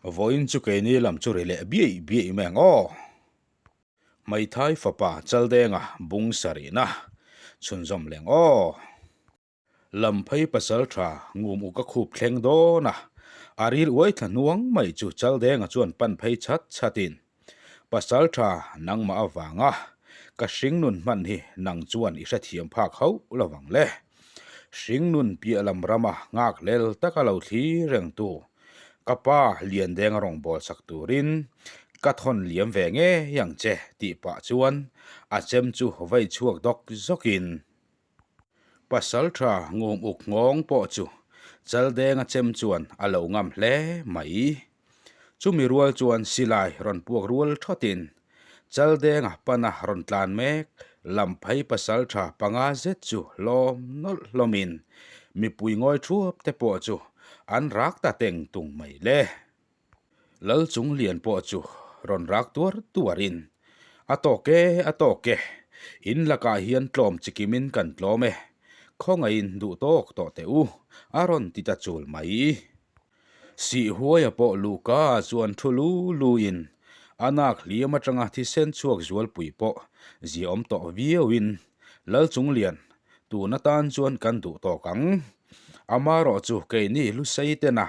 Vawiin chu keini lam chu ri leh biaih biaih mai ang aw. Hmeithai fapa Chaldenga bung sarihna chhunzawm leng aw. Lamphei pasaltha ngum uk a khup thleng dawn a, a ril uai thla hnuang mai chu Chaldenga chuan pan phei chhat chhatin, Pasaltha nangmah avanga ka hringnun hman hi nang chuan i hrethiam phak hauh lo vang le. Hringnun piah lam rama nghak hlel taka lo thlir reng tu ka pa Liandenga rawn bawl sak turin ka thawn liam ve ngei ang che tih pah chuan a chem chu vei chhuak dawk zawkin, Pasaltha ngum uk nghawng pawh chu Chaldenga chem chuan a lo ngam hle mai. Chumi rual chuan silai rawn puak rual thawtin Chaldenga pana rawn tlan mek Lamphei pasaltha panga zet chu hlawm nawlh hlawmin mipui ngawi thuap te pawh chu an rak ta teng tung mai le. Lal chung lian pawh chu rawn rak tuar tuarin, A tawk e, a tawk e, in lakah hian tlawm chikimin kan tlawm e, khawngaihin duh tawk tawh teh u, a rawn ti ta chul mai. Sihhuaia pawh Luka chuan thu lu luin a nak hliam atanga thisen chhuak zualpui pawh ziaawm tawh viauin Lal chung lian tun atan chuan kan duh tawk ang. Amarawh chu keini Lusei tena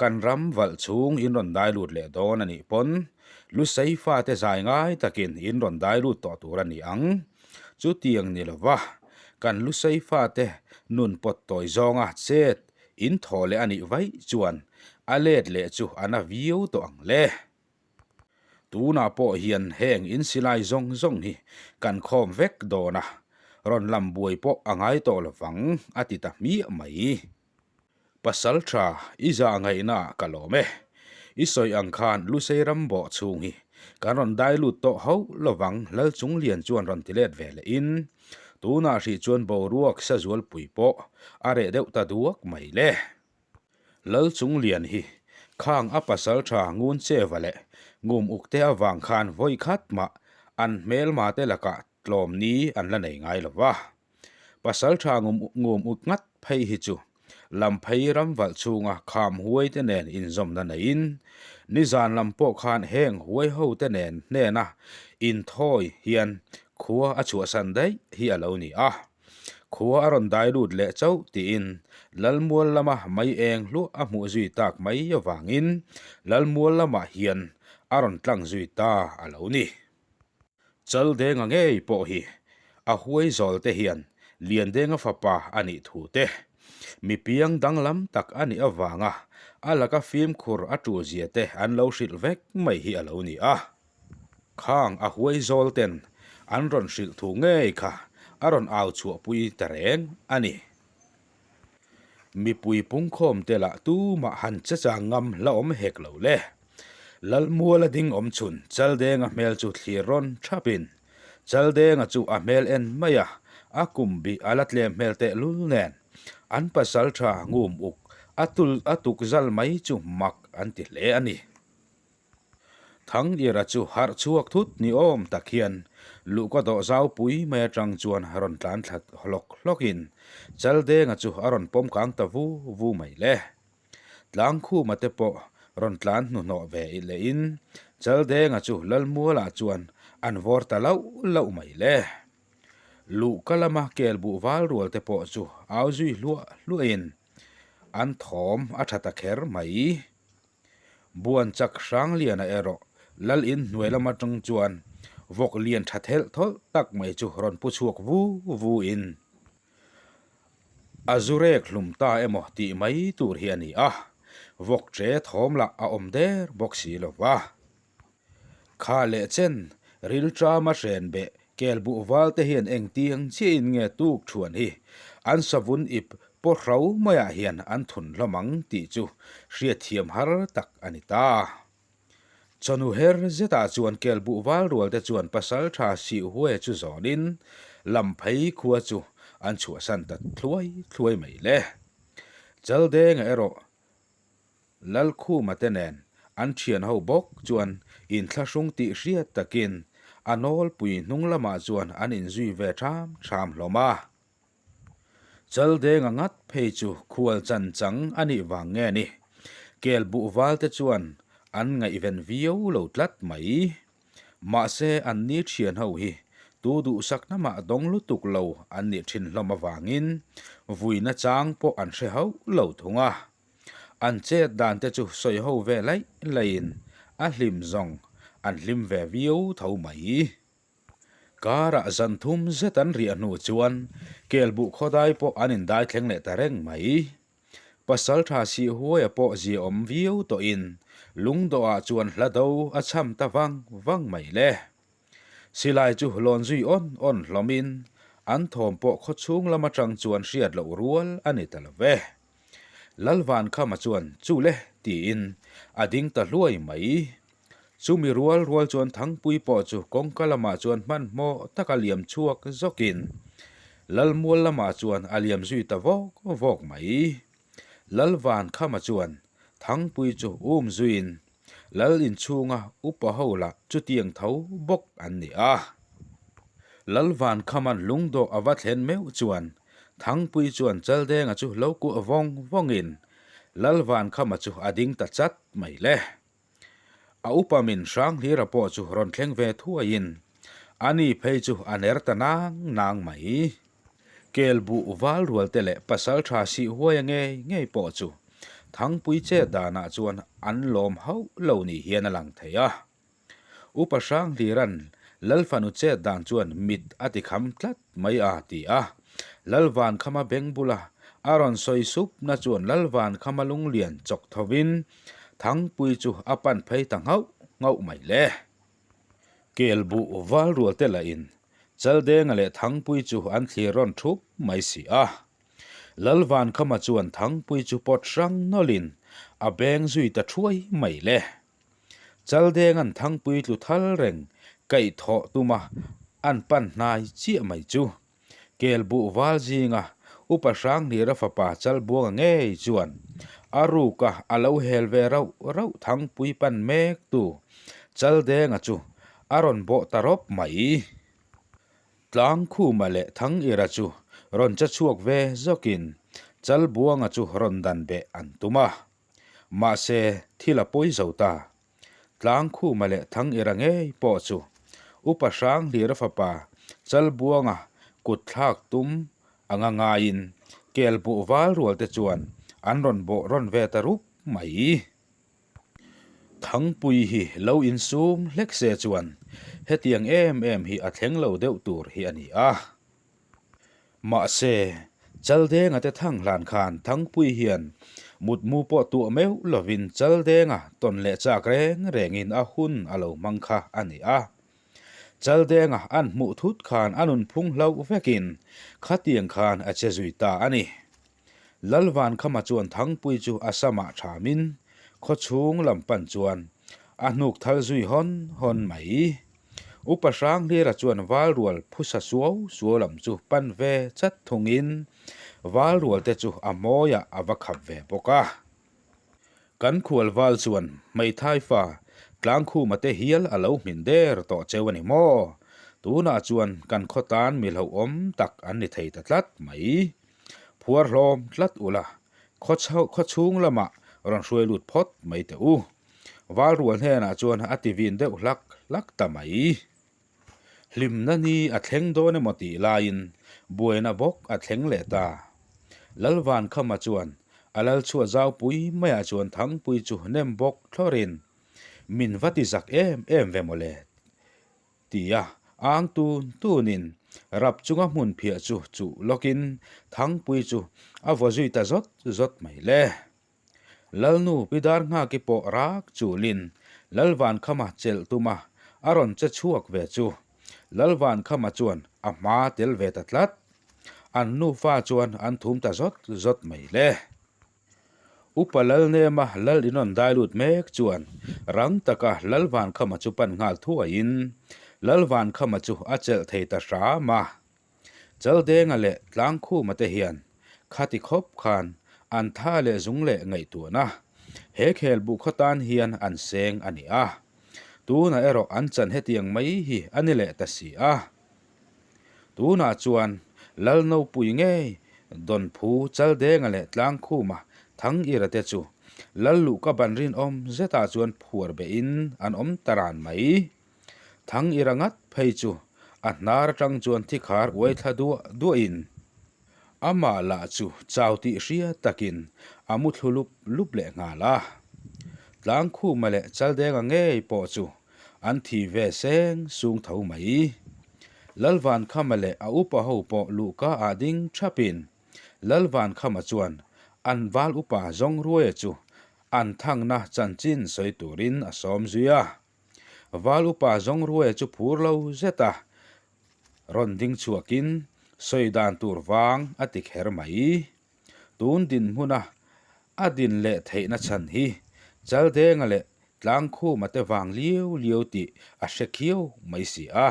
kan ram valh chhung in rawn dai lut leh dawn a nih pawn Lusei fate zai ngai takin in rawn dai lut tawh tur a ni ang. Chutiang ni lova kan Lusei fate nun pawt tawi zawnga chet in thaw leh a nih vaih chuan a let leh chu a na viau tawh ang le. Tunah pawh hian heng insilai zawng zawng hi kan khawm vek dawn a, rawn lam buai pawh a ngai tawh lovang a ti ta hmiah mai. Pasal tha i zah ngaihnaah ka lawm e. I sawi ang khan Lusei ram bawh chhung hi kan rawn dai lut tawh hauh lovang Lalchunglian chuan rawn ti let ve lehin tunah hrih chuan boruak sazualpui pawh a reh deuh ta duak mai le. Lalchunglian hi khang a pasal tha ngun cheva leh ngum ukte avang khan vawi khat mah an hmelma te lakah tlawm ni an la nei ngai lo va. Pasal tha ngum uk ngat phei hi chu Lamphei ram valh chhunga kham huai te nen inzawmna neiin nizan lam pawh khan heng huai ho te nen hnena inthawi hian khua a chhuahsan daih hi a lo ni a. Khua a rawn dai lut leh chauh tiin Lalmual lama mai eng hluah a hmuh zui tak mai avangin Lalmual lamah hian a rawn tlang zui ta a lo ni. Chaldenga ngei pawh hi a huai zawl te hian Liandenga fapa a nih thu te, mi piang danglam tak a nih avanga a laka fimkhur a tul zia te an lo hrilh vek mai hi a lo ni a. Khang a huai zawl ten an rawn hrilh thu ngei kha a rawn au chhuahpui ta reng a ni. Mipui pungkhawm te lah tumah han che chang ngam la awm hek lo le. Lalmuala ding awm chhun Chaldenga hmel chu thlir rawn thapin Chaldenga chu a hmel en mai a, a kum bih a la tlem hmel tehlul nen an pasal tha ngum uk a tul a tuk zal mai chu mak an ti hle a ni. Thangira chu harh chhuak thut ni awm tak hian luhka dawh zau pui mai atang chuan rawn tlan thla hlawk hlawkin Chaldenga chu a rawn pawm kang ta vu vu mai le. Tlangkhuma te pawh rawn tlan hnuhnawh ve lehin Chaldenga chu Lalmualah chuan an vawr ta lauh lauh mai le. Luhka lama kel buh val rual te pawh chu au zui hluah hluahin an thawm a tha ta kher mai. Buan chak Hrangliana erawh Lal in hnuai lam atang chuan vawk lian tha thelh thawlh tak mai chu rawn pu chhuak vu vu in a zu rek hlum ta emaw tih mai tur hi a ni a, vawk tre thawm lah a awm der bawk si lo va. Kha leh chen, rilṭama hren beh kel buh val te hian engtiang chiahin nge tuk thuan hi an savun ip pawhro maiah hian an thun hlawm ang tih chu hriatthiam har tak a ni ta. Chawhnu her zetah chuan kel buh val rual te chuan pasalṭha Sihhue chu zawnin Lamphei khua chu an chhuahsan ta thluai thluai mai le. Chaldenga erawh Lalkhuma te nen an thian ho bawk chuan inthlahrung tih hriat takin a nawlpui hnung lamah chuan an inzui ve ṭham ṭham hlawm a. Chaldenga ngat phei chu khual chan chang a nih vang nge ni? Kel buh val te chuan an ngaihven viau lo tlat mai. Mahse an ni thian ho hi tu duhsakna mah dawng lutuk lo an nih thin hlawm avangin vuina chang pawh an hre hauh lo thung a. An chet dan te chu sawi ho ve laih laihin a hlim zawng an hlim ve viau tho mai. Karah zan thum zet an riah hnu chuan kelbuh khawdai pawh an indai thleng leh ta reng mai. Pasaltha Sihhuaia pawh ziaawm viau tawhin lungdawhah chuan hla do a cham ta vang vang mai le. Silai chu lawn zui awn awn hlawmin an thawm pawh khawchhung lam atang chuan hriat loh rual a ni ta lo ve. Lalvankhama chuan chu le tiin a ding ta hluai mai. Chumi rual rual chuan Thangpui pawh chu kawngka lamah chuan hmanhmawh taka liam chhuak zawkin Lalmual lamah chuan a liam zui ta vawk vawk mai. Lalvankhama chuan Thangpui chu um zuiin Lal inchhunga upa ho lah chutiang tho bawk an ni a. Lalvankhama'n lungdawh a va thlen meuh chuan Thangpui chuan Chaldenga chu lo kuah vawng vawngin Lalvankhama chu a ding ta chat mai le. A upa min Hranghlira pawh chu rawn thleng ve thuaiin a ni phei chu a ner ta nang nang mai. Kelbuh val rual te leh pasaltha sih huaia ngei ngei pawh chu Thangpui chet danah chuan an lawm hauh lo ni hian a lang thei a. Upa Hranghliran Lalfanu chet dan chuan mit a ti kham tlat mai a ti a. Lalvankhama beng bula a rawn sawi sup na chuan Lalvankhama lunglian chawk thovin Thangpui chu a pan phei ta nghauh nghauh mai le. Kelbuh val rual te lahin Chaldenga leh Thangpui chu an thlir rawn thup mai si a. Lalvankhama chuan Thangpui chu pawt hrang nawlhin a beng zui ta thuai mai le. Chaldenga'n Thangpui tlu thal reng kaih thawh tuma an pan hnai chiah mai chu. Kelbuh val zinga Upa Hranglira fapa Chalbuanga ngei chuan a ruka a lo hel ve rauh rauh Thangpui pan mek tu Chaldenga chu a rawn bawh ta rawp mai. Tlangkhuma leh Thangira chu rawn che chhuak ve zawkin Chalbuanga chu rawn dan beh an tum a. Mahse thil a pawi zo ta. Tlangkhuma leh Thangira ngei pawh chu Upa Hranglira fapa Chalbuanga kut thlak tum anga ngaiin Kelbuh val rual te chuan an rawn bawh rawn ve ta rup mai. Thangpui hi lo insum hlek se chuan hetiang em em hi a thleng lo deuh tur hi a ni a. Mahse, Chaldenga te thang hlan khan Thangpui hian mutmu pawh tuah meuh lovin Chaldenga tawn leh chak reng rengin a hun a lo hmang kha a ni a. Chaldenga an hmuh thut khan a nunphung hlauh vekin khatiang khan a che zui ta a ni. Lalvankhama chuan Thangpui chu a samah thamin khawchhung lam pan chuan a hnuk thal zui hawn hawn mai. Upa Hranglira chuan Valrual phusa suau suau lam chu pan ve chat thungin Valrual te chu a mawiah a va khap ve bawk a. Kan khual val chuan hmeithai fa Tlangkhuma te hial a lo hmin der tawh cheu a ni maw? Tunah chuan kan khaw tan mi hlauhawm tak an ni thei ta tlat mai. Phuar hlawm tlat ula, khaw chhung lamah rawn hruai lut phawt mai teh u. Valrual hnenah chuan a ti vin deuh hlak hlak ta mai. Hlimna ni a thleng dawn emaw tih laiin buaina bawk a thleng leh ta. Lalvankhama chuan a lalchhuah zaupui maiah chuan Thangpui chu nem bawk thlawrin, Min va ti zak em em ve mawle, tia ang tun tunin rap chunga hmun phiah chu chuh lawkin Thangpui chu a vaw zui ta zawt zawt mai le. Lalnu Pi Darnghaki pawh rak chulin Lalvankhama chelh tuma a rawn che chhuak ve chu Lalvankhama chuan a hma tel ve ta tlat. An nufa chuan an thum ta zawt zawt mai le. Upa Lalnema Lal in rawn dai lut mek chuan rang taka Lalvankhama chu pan nghal thuaiin Lalvankhama chu a chelh thei ta hram a. Chaldenga leh Tlangkhuma te hian khati khawp khan an tha leh zung leh ngaihtuahna he khel buh khaw tan hian an seng a ni a. Tunah erawh an chan hetiang mai hi a ni leh ta si a. Tunah chuan Lalnopui ngei Dawnphu Chaldenga leh Tlangkhuma Thangira te chu. Lal luhka ban rinawm zetah chuan phuar behin an awm ta ran mai. Thang ira ngat phei chu a hnar atang chuan thikhar uai thla duah duahin amah lah chu chau tih hria takin a mu thlu lup lup leh nghal a. Tlangkhuma leh Chaldenga ngei pawh chu an thi ve seng sung tho mai. Lalvankhama leh a upa ho pawh luhka ah ding thapin Lalvankhama chuan an val upa Zawngruaia chu an thangna chanchin sawi turin a sawm zui a. Val upa Zawngruaia chu phur lo zet a, rawn ding chhuakin sawi dan tur vang a ti kher mai. Tun dinhmuna a din leh theihna chhan hi Chaldenga leh Tlangkhuma te vang liau liau tih a hre khiau mai si a.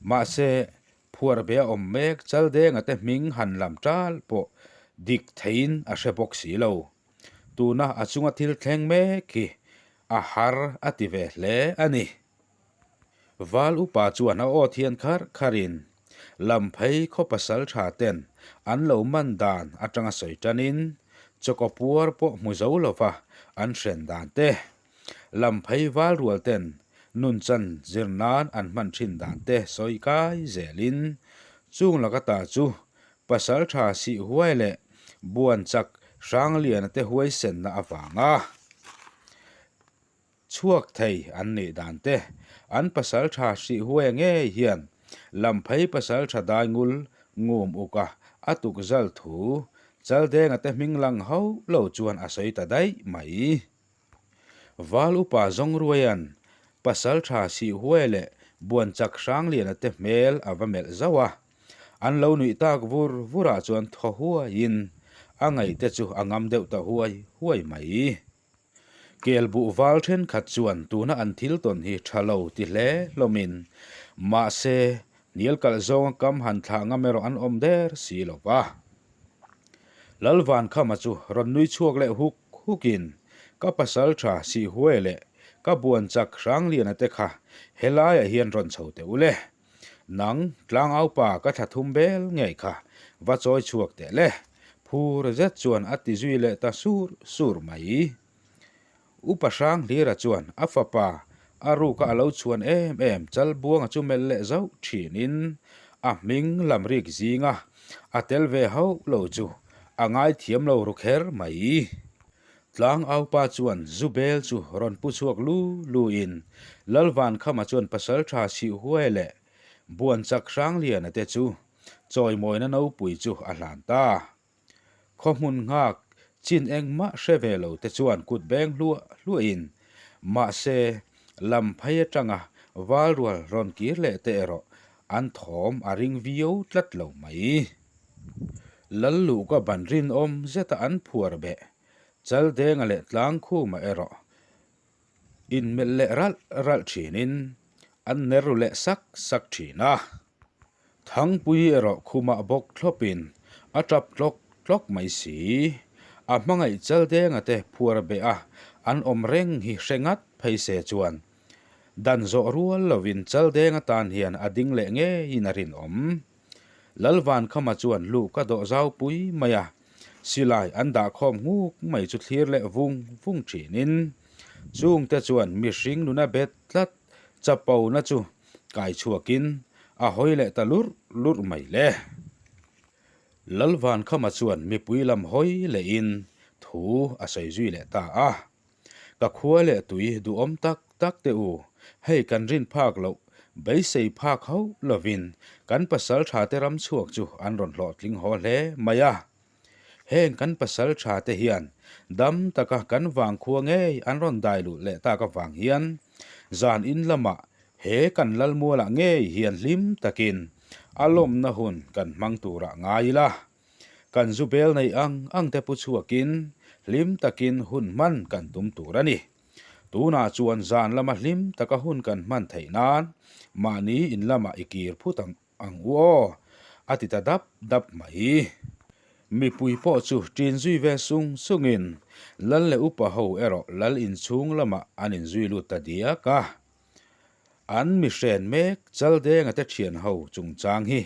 Mahse, phuar be a awm mek Chaldenga te hming han lam tal pawh dik theiin a hre bawk si lo. Tuna a chunga thil thleng mek hi a har a ti ve hle a ni. Val upa chuan a aw thian kharh kharhin Lamphei khaw pasal tha ten an lo man dan atanga sawi tanin chawkaw puar pawh hmu zo lova an hren dan te, Lamphei val rual ten nunchan zir nan an hman thin dan te sawi kai zelin chung laka ta chu pasal tha sih huai leh buan chak Hrangliana te huaisenna avanga Chhuak thei an nih dan te, an pasal tha hrih huai ngei hian Lamphei pasal tha dai ngul ngum uk a, a tuk zal thu Chaldenga te hming lang hauh lo chuan a sawi ta daih mai. Val upa Zawngruaia'n pasal tha sih huai leh Buanchak Hrangliana te hmel a va melh zauh a, an lo nuih tak vur vurah chuan thaw huaiin a ngaihte chu a ngam deuh ta huai huai mai. Kelbuh val thenkhat chuan tuna an thil tawn hi tha lo ti hle hlawmin, mahse, hnial kalh zawnga kam han thlah ngam erawh an awm der si lo va. Lalvankhama chu rawn nui chhuak leh huk hukin, Ka pasal tha Sihhuai leh ka buan chak Hrangliana te kha helaiah hian rawn chho teh u le. Nang, tlangaupa ka thla thum bel ngei kha, va chawi chhuak teh le. Phur zet chuan a ti zui leh ta sur sur mai. Upa Hranghlira chuan a fapa a ruka a lo chhuan em em Chalbuanga chu melh leh zauh thinin a hming lam rik zinga a tel ve hauh lo chu a ngaithiam lo ru kher mai. Tlangaupa chuan zu bel chu rawn pu chhuak lu lu in Lalvankhama chuan pasaltha Sihhuai leh Buanchak Hrangliana te chu Chawimawina nopui chu a hlan ta. Khaw hmun nghak chin engmah hre ve lo te chuan kut beng hluah hluahin mahse lam phei atanga val rual rawn kir leh te erawh an thawm a ring viau tlat lo mai. Lalluka ban rinawm zeta an phuar beh Chaldenga leh Tlangkhuma erawh inmelh leh ralh ralh thinin an ner ru leh sak sak thin a. Thangpui erawh khumah bawk thlawpin a tap tlawk tlawk mai si. A hmangaih Chaldenga te phuar beh a an awm reng hi hre ngat phei se chuan dan zawh rual lovin Chaldenga tan hian a ding leh ngeiin a rinawm. Lalvankhama chuan luh ka dawh zau pui mai a, silai an dah khawm nghuk mai chu thlir leh vung vung thinin chungte chuan mihring nuna bet tlat chapona chu Kai chhuakin a hawi leh ta lurh lurh mai le. Lalvankhama chuan mipui lam hawi lehin thu a sawi zui leh ta a. Ka khua leh tui duhawm tak tak teh u, hei kan rin phak loh, beisei phak hauh lovin kan pasal tha te ram chhuak chu an rawn hlawhtling haw hle mai a. Heng kan pasal tha te hian dam taka kan vangkhua ngei an rawn dai luh leh tak avang hian zan in lamah he kan lalmualah ngei hian hlim takin a lawmna hun kan hmang turah ngai ila. Kan zu bel nei ang ang te pu chhuakin hlim takin hun hman kan tum tur a ni. Tunah chuan zan lama hlim taka hun kan hman theih nan mahni in lamah i kir phut ang. Ang u aw, a ti ta dap dap mai. Mipui pawh chu ṭin zui ve sung sungin Lal leh upa ho erawh Lal inchhung lamah an inzui lut ta diak a. An mihren mek Chaldenga te ṭhian ho chungchang hi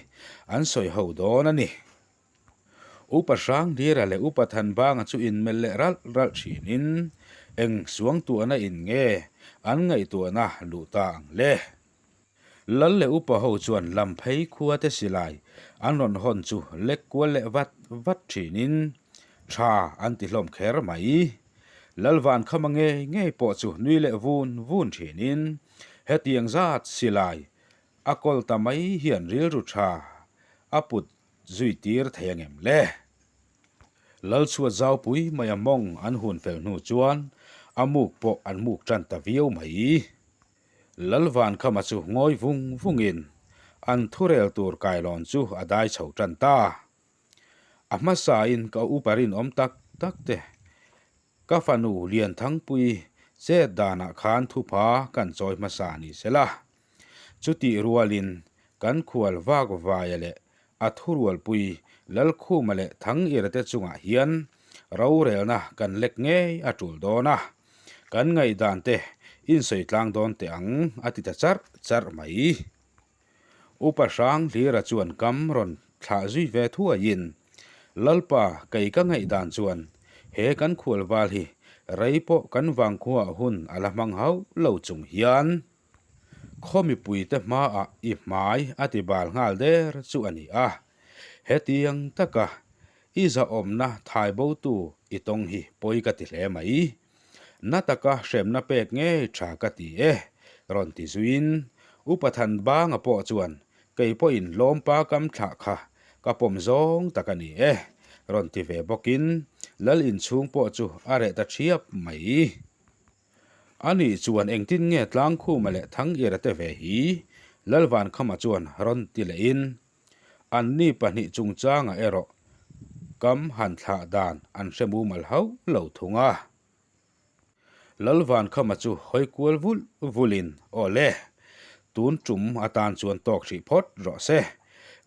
an sawi ho dawn a ni. Upa Hranglira leh Upa Thanbanga chu inmelh leh ralh ralh thinin eng suangtuahna in nge an ngaihtuahna luh ta ang le? Lal leh upa ho chuan Lamphei khua te silai an rawn hawn chu lek kual leh vat vat thinin tha an ti hlawm kher mai. Lal Vankhama ngei ngei pawh chu nui leh vun vun thinin hetiang zat silai a kawl ta mai hian rilru tha a put zui tir thei angem le? Lalchhuat zaupui maia mawng an hun fel hnu chuan a muk pawh an muk tan ta viau mai. Lalvankhama chu ngawi vung vungin an thurel tur kailawn chu a dai chho tan ta. A hmasain ka upa rinawm tak tak te, ka fanu Lianthangpui chet danah khan thupha kan chawi hmasa ni sela. Chutih rualin kan khual vak vaia leh a thurualpui Lalkhuma leh Thangire te chungah hian rorelna kan lek ngei a tul dawn a, kan ngaihdan te insawi tlang dawn teh ang a ti ta charh charh mai. Upa Hranghlira chuan kam rawn thlah zui ve thuaiin, Lalpa kei ka ngaihdan chuan he kan khual val hi rei pawh kan vangkhuaah hun a la hmang hauh lo chung hian, Khaw mipuite hmaah i hmai a ti bal nghal der chu a ni a, hetiang taka i zahawmna thaibotu i tawng hi pawi ka ti hle mai. Na taka hremna pek ngei tha ka ti e, rawn ti zuiin Upa Thanbanga pawh chuan kei pawhin lawmpa kam thlah kha ka pawm zawng tak a ni e, rawn ti ve bawkin Lal inchhung pawh chu a reh ta thiap mai. Ani chuan engtin nge Tlangkhuma leh Thangira te ve hi Lalvankhama chuan rawn ti lehin, Anni pahnih chungchangah erawh kam han thlah dan an hre mumal hauh lo thung a. Lalvankhama chu hawi kual vulh vulhin, Aw le, tun tum atan chuan tawk hrih phawt rawh se.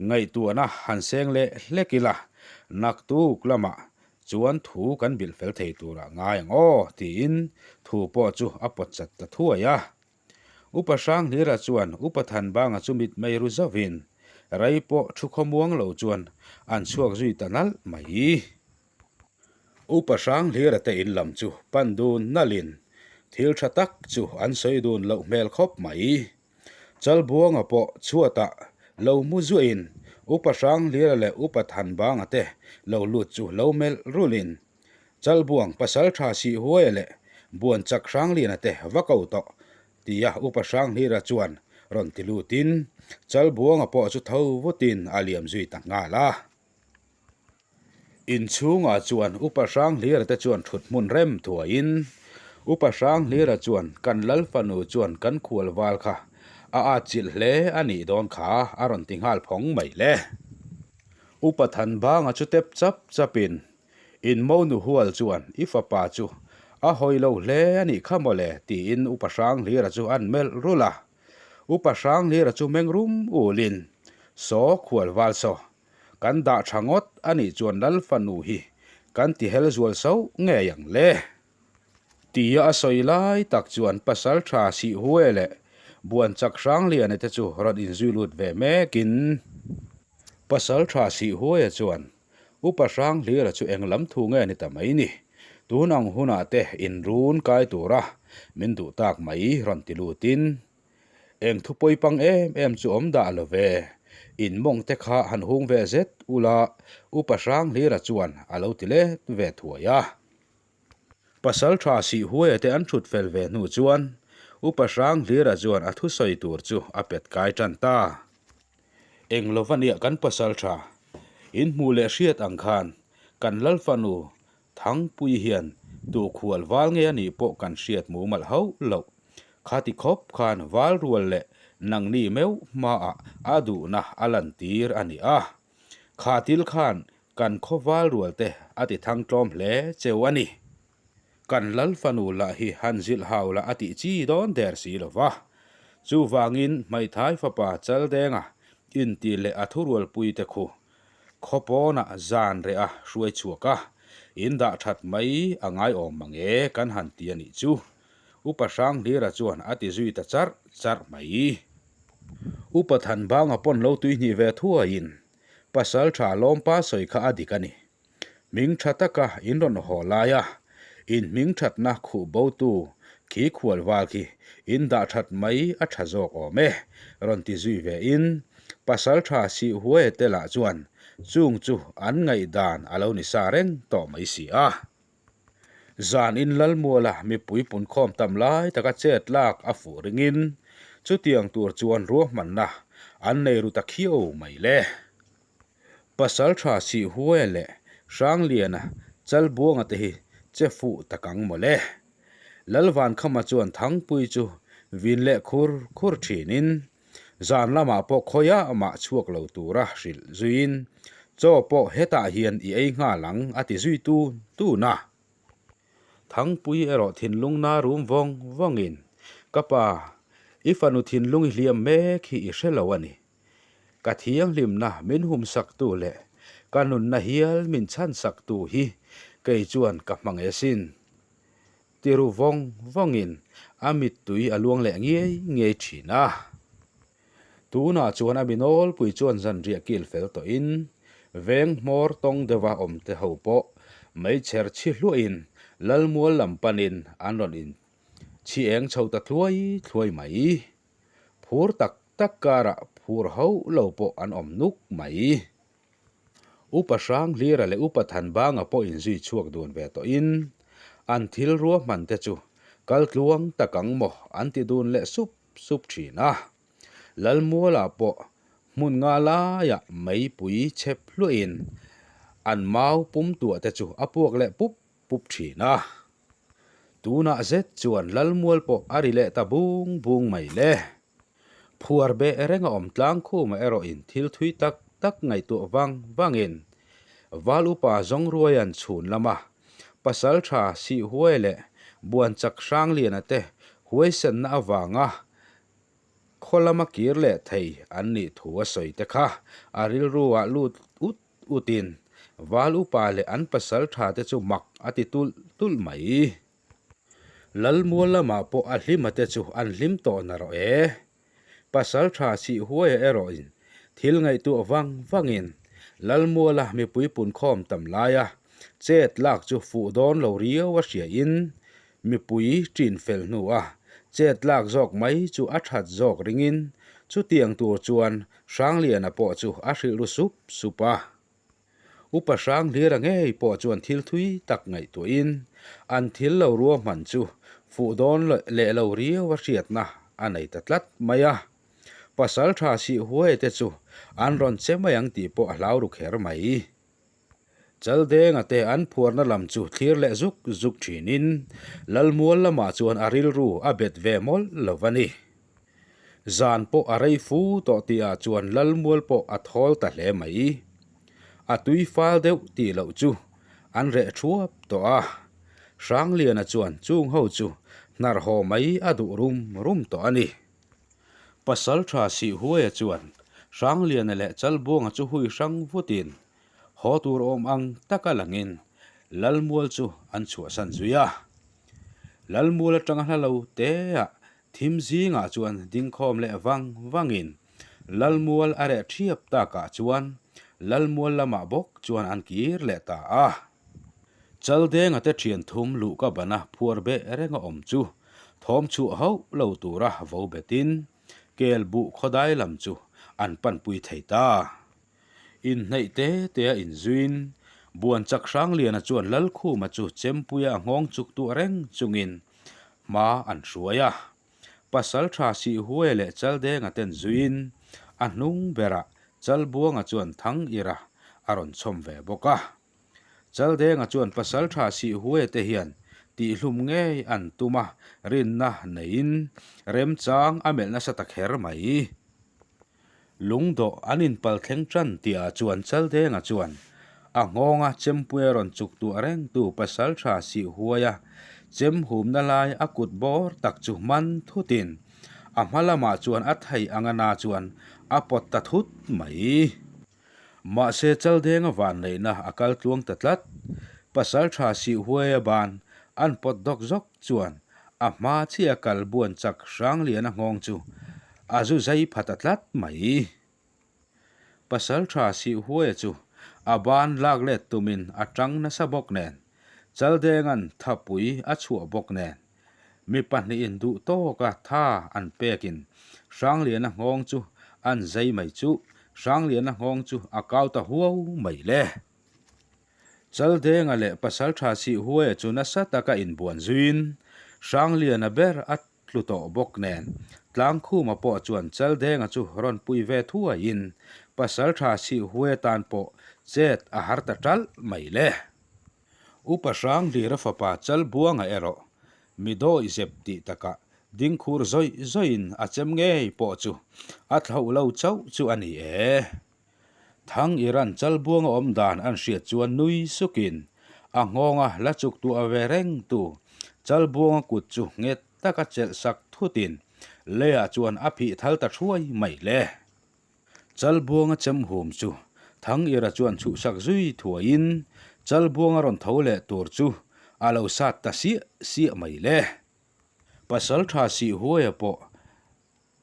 Ngaihtuahna han seng leh hlek ila, naktuk lamah Chuan thu kan bilh fel thei turah ngai ang aw, tiin thu pawh chu a pawt chat ta thuai a. Upa Hranglira chuan Upa Thanbanga chu mit mei ru zauhin rei pawh thu khawmuang lo chuan an chhuak zui ta nalh mai. Upa Hranglira te in lam chu pan dun nalhin thil tha tak chu an sawi dun loh hmel khawp mai. Chalbuanga pawh chhuatah lo mu zuahin Upa Hranglira leh Upa Thanbanga te lo lut chu lo melh rulhin Chalbuang Pasaltha Sihhuaia leh Buanchak Hrangliana te va ko tawh tia Upa Hranglira chuan rawn ti lutin Chalbuanga pawh chu tho vutin a liam zui ta nghal a. Inchhungah chuan Upa Hranglira te chuan thut hmun rem thuaiin Upa Hranglira chuan kan Lal fanu chuan kan khual val kha a atchilh hle a nih dawn kha a rawn ti nghal phawng mai le. Upa Thanbanga chu tep chap chapin in monu hual chuan i fapa chu a hawi lo hle a nih kha mawle tiin Upa Hranglira chu an melh rulh a. Upa Hranglira chu meng rum ulin Saw khual val saw Kan dah tha ngawt a nih chuan Lal fanu hi kan ti hel zual sauh ngei ang le. Tia a sawi lai tak chuan pasal tha Sihhue leh Buanchak Hrangliana te chu rawn inzui lut ve mekin pasal tha Sihhuaia chuan Upa Hranghlira chu eng lam thu nge ni ta mai ni, tun ang hunah te inrun kai tura min duh tak mai rawn ti lutin Eng thu pawipang em em chu awm dah lo ve. In mawng te kha han hung ve zet ula, Upa Hranglira chuan a lo ti let ve thuai a. Pasal tha sih huaia te an thut fel ve hnu chuan Upa Hranglira chuan a thusawi tur chu a pet kai tan ta. Eng lova nia kan pasal tha in hmuh leh hriat ang khan kan Lalfanu Thangpui hian tu khual val nge a nih pawh kan hriat mumal hauh loh. Khati khawp khan val rual leh nangni meuh hmaah a duhna a lantir a ni a. Kha til khan kan khaw val rual te a ti thang tlawm hle cheu a ni. Kan lal fanu lah hi han zilh hau lah a tih chi dawn der si lo va. Chuvangin hmeithai fapa Chaldenga inti leh a thurualpui te khu Khaw pawnah zan reh a hruai chhuak a, in dah that mai a ngai awm mang e kan han ti a nih chu. Upa Hranglira chuan a ti zui ta charh charh mai. Upa Thanbanga pawn lo tuihnih ve thuaiin Pasal tha Lawmpa sawi kha a dik a ni. Hming tha taka in rawn haw lai a, in hming thatna khuh botu khi khual val khi in dah that mai a tha zawk awm e, rawn ti zui ve in Pasaltha Sihhuaia te lah chuan chung chu an ngaihdan a lo ni sa reng tawh mai si a. Zan in Lalmuala mipui punkhawm tam lai taka chet lak a fuh ringin chutiang tur chuan ruahmanna an nei ru ta khiau mai le. Pasaltha Sihhuaia leh Hrangliana Chalbuanga te hi che fuh tak ang mawle. Lalvankhama chuan Thangpui chu vin leh khur khur thinin zan lamah pawh khawiah mah chhuak lo tura hrilh zuiin chaw pawh hetah hian i ei nghal ang a ti zui tun tun a. Thangpui erawh thinlung na rum vawng vawngin, Ka pa, i fanu thinlung i hliam mek hi i hre lo a ni. Ka thianghlimna min humsaktu leh ka nunna hial min chhansaktu hi kei chuan ka hmang e sin. Ti ru vawng vawngin a mittui a luang leh ngiai ngiai thin a. Tunah chuan a mi nawlpui chuan zanriah kil fel tawhin veng hmawr tawng deuha awm te ho pawh meichher chhi hluahin Lalmual lam panin an rawn in chhi eng chho ta thluai thluai mai. Phur tak tak karah phur hauh lo pawh an awm nuk mai. Upa Hranglira leh Upa Thanbanga pawh inzui chhuak dun ve tawhin an thil ruahman te chu kal tluang tak ang maw an ti dun leh sup sup thin a. Lalmuala pawh hmun nga laiah meipui chhep hluahin an mau pum tuah te chu a puak leh pup pup thin a. Tunah zet chuan Lalmual pawh a ri leh ta bung bung mai le. Phuar beh reng a awm tlang khumah erawhin thil thui tak tak ngaihtuah vang vangin Val upa Zawngruaia'n chhun lama pasal tha Sihhuai leh Buanchak Hrangliana te huaisenna avanga khaw lama kir leh thei an nih thu a sawi te kha a rilru ah lut ut utin Val upa leh an pasal tha te chu mak a ti tulh tulh mai. Lalmual lamah pawh a hlima te chu an hlim tawh na rawh e. Pasal tha sih huaia erawhin thil ngaihtuah vang vangin Lalmuala mipui punkhawm tam laia chet lak chu fuh dawn lo riau a hriain mipui ṭin fel hnua chet lak zawk mai chu a that zawk ringin chutiang tur chuan Hrangliana pawh chu a hrilh ru sup sup a. Upa Hranglira ngei pawh chuan thil thui tak ngaihtuahin an thil lo ruahman chu fuh dawn leh lo riau a hriatna a nei ta tlat mai a. Pasal tha sih huai te chu an rawn che mai ang tih pawh a hlau ru kher mai. Chaldenga te an phuarna lam chu thlir leh zuk zuk thinin Lalmual lamah chuan a rilru a bet ve mawlh lo va ni. Zan pawh a rei fu tawh tihah chuan Lalmual pawh a thawl ta hle mai. A tui fal deuh tih loh chu an reh thuap tawh a. Hrangliana chuan chung ho chu hnar haw mai a duh rum rum tawh a ni. Pasaltha Sihhuaia chuan Hrangliana leh Chalbuanga chu hui hrang vutin haw tur awm ang taka langin Lalmual chu an chhuahsan zui a. Lalmual atanga hla lo teah Thim zingah chuan dingkhawm leh vang vangin Lalmual a reh thiap takah chuan Lalmual lamah bawk chuan an kir leh ta a. Chaldenga te thian thum luh ka bana phuar beh renga awm chu thawm chhuah hauh lo tura vo betin kel buh khawdai lam chu an panpui thei ta. Inhneih te te a inzuiin Buanchak Hrangliana chuan Lalkhuma chu Chempuia a nghawng chuk tuah reng chungin hma an hruai a. Pasaltha Sihhuaia leh Chaldenga ten zuiin a hnung berah Chalbuanga chuan Thangira a rawn chhawm ve bawk a. Chaldenga chuan Pasaltha Sihhuaia te hian tihhlum ngei an tum a, rinna neiin remchang a melh nasa ta kher mai. Lungdawh an inpal thleng tan tihah chuan Chaldenga chuan a nghawnga chempuia rawn chuk tuah rengtu Pasaltha Sihhuaia chem humna lai a kut bawr tak chu man thutin a hma lamah chuan a thei anga na chuan a pawt ta thut mai. Mahse Chaldenga vanneihna a kal tluang ta tlat. Pasaltha Sihhuaia ban an pawt dawk zawk chuan a hma chiah kal buan chak Hrangliana nghawng chu a zu zai pha ta tlat mai. Pasaltha Sihhuaia chu A ban lak let tumin a tang nasa bawk nen, Chaldenga'n thapui a chhuah bawk nen, mi pahnihin duh tawka tha an pekin Hrangliana nghawng chu an zai mai chu Hrangliana nghawng chu a kau ta huau mai le. Chaldenga leh Pasaltha Sihhuaia chu nasa taka inbuan zuiin Hrangliana ber a tlu tawh bawk nen, Tlangkhuma pawh chuan Chaldenga chu rawn pui ve thuaiin Pasaltha Sihhuaia tan pawh chet a har ta ṭalh mai le. Upa Hranglira fapa Chalbuanga erawh mi dawi zep tih takah dingkhur zawih zawihin a chem ngei pawh chu a thlauh lo chauh chu a ni e. Thang Iran Chalbuanga awm dan an hriat chuan nui sukin a nghawnga la chuk tuah ve reng tu Chalbuanga kut chu nghet taka chelh sak thutin leiah chuan a phih thal ta thuai mai le. Chalbuanga chem hum chu Thangira chuan chhuhsak zui thuaiin Chalbuanga rawn tho leh tur chu a lo sat ta siah siah mai le. Pasaltha Sihhuaia pawh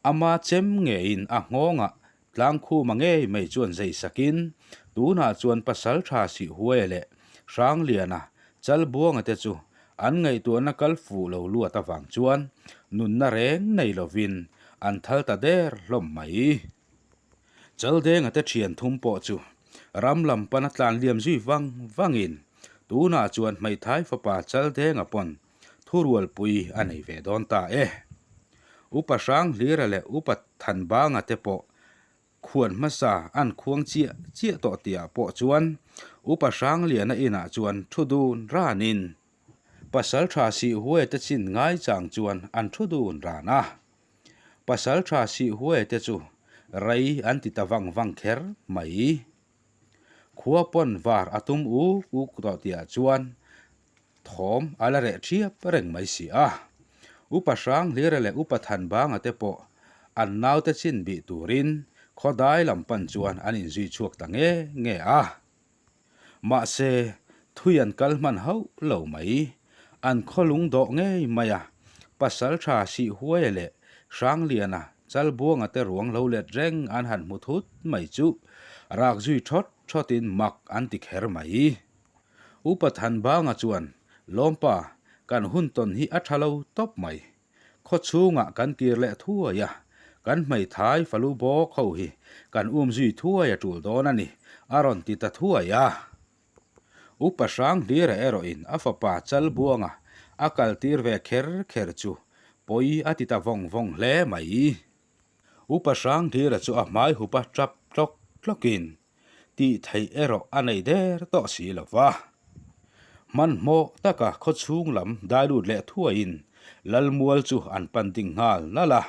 ama chem ngeiin a nghawngah Tlangkhuma ngei mai chuan zei sakin tunah chuan Pasaltha Sihhuaia leh Hrangliana Chalbuanga te chu an ngaihtuahna kal fuh lo luat avang chuan nunna reng nei lovin an thal ta der hlawm mai. Chaldenga te thian thum pawh chu ram lam pana tlan liam zui vang vangin tunah chuan hmeithai fapa Chaldenga pawn thurualpui a nei ve dawn ta e. Upa Hranghlira leh Upa Thanbanga te pawh Khuan hmasa an khuang chiah chiah tawh tihah pawh chuan Upa Hrangliana inah chuan thu dun ranin Pasal tha Sihhuaia te chin ngai chang chuan an thu dun ran a. Pasal tha Sihhuaia te chu rei an ti ta vang vang kher mai. Khua pawn var a tum uk uk tawh tihah chuan Thawm a la reh ṭhiap reng mai si a. Upa Hranghlira leh Upa Thanbanga te pawh an naute chin bih turin khawdai lam pan chuan an inzui chhuak ta nge nge a. Mahse, thui an kal hman hauh lo mai. An khaw lung dawh ngei mai a, Pasalṭha Sihhuaia leh Hrangliana Chalbuanga te ruang lo let reng an han hmu thut mai chu rak zui ṭhawt ṭhawtin mak an ti kher mai. Upa Thanbanga chuan, Lawmpa, kan hun tawn hi a tha lo tawp mai. Khaw chhungah kan kir leh thuai a, kan hmeithai falu bawk ho hi kan um zui thuai a tul dawn a ni, a rawn ti ta thuai a. Upa Hranghlira erawhin a fapa Chalbuanga a kaltir ve kher kher chu pawi a ti ta vawng vawng hle mai. Upa Hranghlira chu a hmai hupa tap tlawk tlawkin tih theih erawh a nei der tawh si lo va. Hmanhmawh taka khaw chhung lam dai lut leh thuaiin Lalmual chu an pan ding nghal nalh a.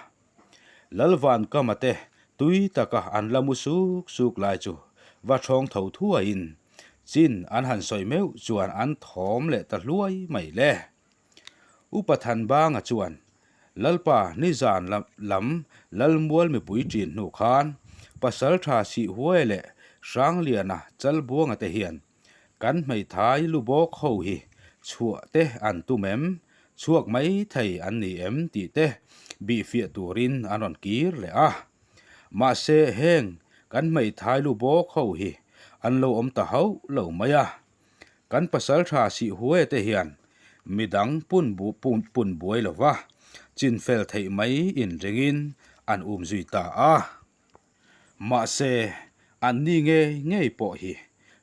Lalvankama te tui taka an la mu suk suk lai chu va thawng tho thuaiin chin an han sawi meuh chuan an thawm leh ta hluai mai le. Upa Thanbanga chuan, Lalpa, nizan lam Lalmual mipui ṭin hnu khan Pasalṭha Sihhuaia leh Hrangliana Chalbuanga te hian kan hmeithai lubawk ho hi chhuah te an tum em, chhuak mai thei an ni em tih te bihfiah turin an rawn kir leh a. Mahse heng kan hmeithai lubawk ho hi an lo awm ta hauh lo mai a. Kan pasaltha Sihhuaia te hian midang pun pun buai lova chinfel theih mai inringin an um zui ta a. Mahse, anni ngei ngei pawh hi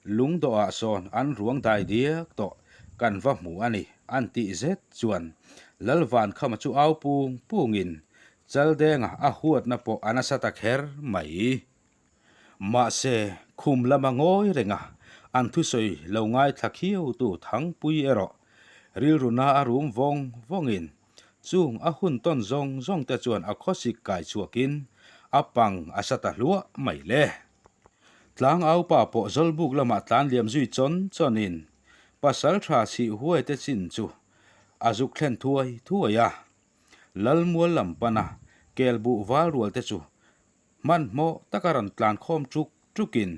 lungdawhah sawn an ruang dai diak tawh kan va hmu a ni an tih zet chuan Lalvankhama chu au pung pungin Chaldenga a huatna pawh a nasa ta kher mai. Mahse, khum lama ngawi renga an thusawi lo ngaithla khiautu Thangpui erawh rilruna a rum vawng vawngin chung a hun tawn zawng zawng te chuan a khawsik kai chhuakin a pang a sa ta hluah mai le. Tlangaupa pawh Zawlbuk lamah tlan liam zui chawn chawnin Pasaltha Sihhuai te chin chu a zuk thlen thuai thuai a. Lalmual lam pana kelbuh val rual te chu Hmanhmawh taka rawn tlan khawm ṭuk ṭukin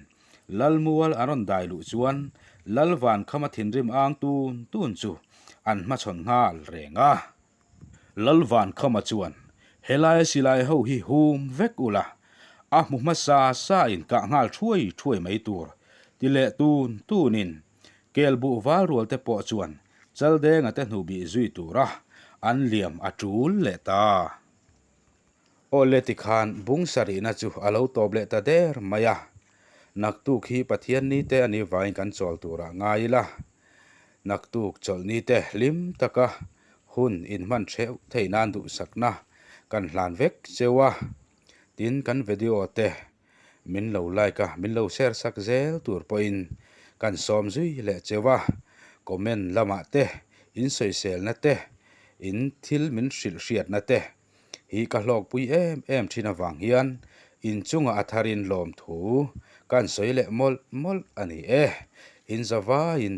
Lalmual an rawn dai luh chuan Lalvankhama thinrim ang tun tun chu an hmachhawn nghal reng a. Lalvankhama chuan, Helaia silai ho hi hum vek ula, a hmu hmasa sa in kah nghal ṭhuai ṭhuai mai tur. Ti leh tun tunin Kelbuh val rual te pawh chuan Chaldenga te hnubih zui tura an liam a tul leh ta. Awle tikhan bung sarihna chu a lo tawp leh ta der mai a. Naktuk hi Pathian ni te a nih vangin kan chawl turah ngai ila. Naktuk chawlh ni te hlim taka hun inhman theuh theih nan duhsakna kan hlan vek cheu a. Tin kan video te min lo like a, min lo share sak zel tur pawhin kan sawm zui leh cheu a. Comment lamah te, in sawiselna te, in thil min hrilh hriatna te hi ka hlawkpui em em thin avang hian inchungah a tharin lawmthu kan sawi leh mawlh mawlh a ni e. In zavaiin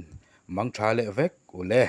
mangtha leh vek u le.